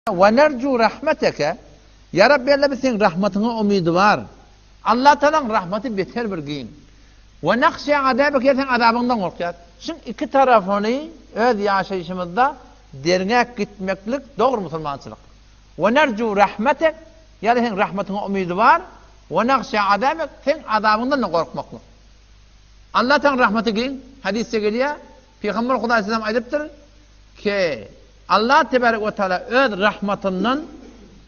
Ve nerju rahmeteke, Ýa Rabbi Alla biz seň rahmatyňa umydywar. Allah Tagalaň rahmaty beter bir giň. Ve nahşe azabeke ýa seň azabyňdan gorkýas. Şuň iki tarapyny öz ýaşaýşymyzda derňäp gitmeklik dogry musulmançylyk. Ve nerju rahmetek, ýa-da seň rahmatyňa umydywar. Ve nahşe azabek, seň azabyňdan-da gorkmaklyk. Allah Tagalaň rahmaty giň. Hadysda gelýär, Pygamber Hudaý sallam aýdypdyr ki, Allah tebarek we taala öz rahmatyndan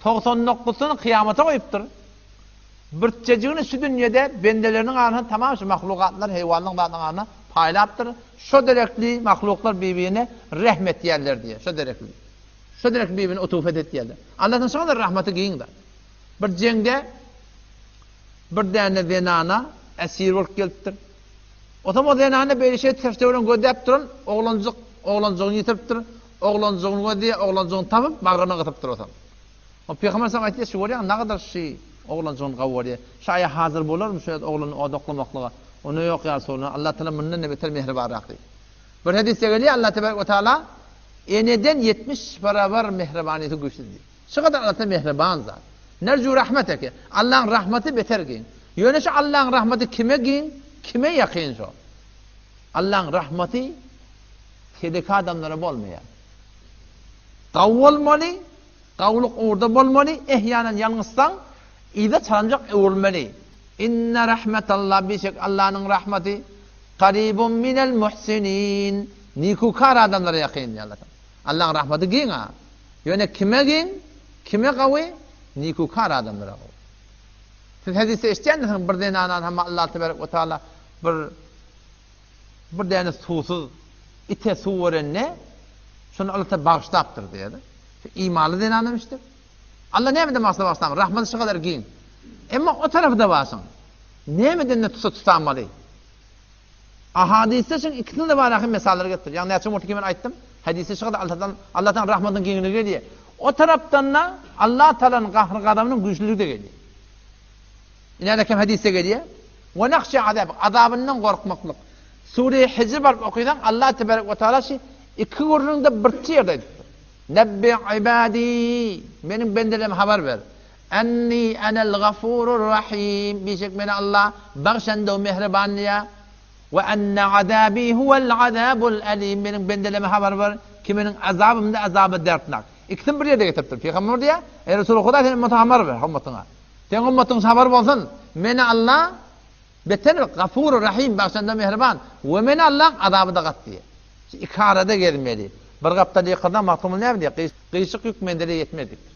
99 dokuzyny kyýamata goýupdyr. Birçejigini şu dünýede bendeleriniň arasynda tamam şu mahlukatlar, heýwanlaryň zatlaryň arasynda paýlapdyr. Şo derekli mahluklar bir-birine rehm etýärler diýýär, şo derekli. Şo derekli bir-birine utufet etýärler. Allahdan şo kadar rahmaty giň zat. Bir jeňde bir däne zenana esir bolup gelipdir. Otam o zenana beýle şeýt seçde bilen gözläp duran oglanjyk oglanjygyny ýitiripdir. Oglanjygyny gözleýär, oglanjygyny tapyp, bagryna gysypdyr otam. O Pygamber sallam aýtýar, şu görýäň, nagadar şy oglanjygyny gawy görýär. Şu aýa hazyr bolarmy şu öz ogluny odaklamaklyga? Onda ýok ýa Resulallah, Allah Taala mundan-da beter mähribanrak diýip. Bir hadysda gelýär, Allah tebarek we taala eneden 70 barabar mähribanlysy güýçli diýip. Şu gadar Allah Taala mähriban zat. Nerju rahmeteke. Allaň rahmaty beter giň. Ýöne şu Allaň rahmaty kime giň, kime ýakyn şo? Allaň rahmaty teleke adamlara bolmaýar. Gawy bolmaly, gawulyk ugurda bolmaly, ehýanan ýalňyşsaň, yza çalynjak öwrülmeli. Inne rahmetallah bişek Allanyň rahmaty karibun minel muhsinin nikukar adamlara ýakyn diýýär Allah Taala. Allaň rahmaty giň-a. Ýöne kime giň, kime gawy? Nikukar adamlara gawy. Siz hadysda eşidýändirsiňiz, bir zenanany hem Allah tebarek we taala bir bir däne suwsuz ite suw berende, şony Allah taala bagyşlapdyr diýýär. Şu imanly zenan demişdir. Allah nämeden bagşla bagyşlamyş? Rahmaty şu kadar giň. Emma o tarapy-da bar şoň. Nämeden-de tutsa tutamaly. Ahadysda şuň ikisiniň-de bar ahy mysallary getirýär. Ýagny näçe murty men aýtdym. Hadysda şu kadar Allahdan Allahdan rahmatynyň giňligi gelýär. O tarapdan-da Allah Taalanyň gahry-gazabynyň güýçlüligi-de gelýär. Ine kem hadysda gelýär. We nahşa azab, azabyndan gorkmaklyk. Sure Hijr baryp okysaň Allah tebarek we taala şu iki gürrüňde birçe ýerde aýdypdyr. Nebbi ibadi, meniň bendelerime habar ber. Enni enel gafurur rahim, bişek meni Allah bagşanda we mähriban diýýär. We enne azabi huwel azabul alim, meniň bendelerime habar ber ki meniň azabym da azaby dertnak. Ikisini bir ýerde getiripdir. Pygamber diýýär, Eý Resul Huda sen ümmete habar ber, ummatyňa. Seň ummatyň habar bolsun, meni Allah beter gafur rahim, bagşanda mähriban we meni Allaň azaby da gaty diýýär. Şu iki arada gezmeli. Bir gapdal ýykylsaň Magtymguly näme diýýär? Gyşyk ýük menzile ýetmez diýipdir.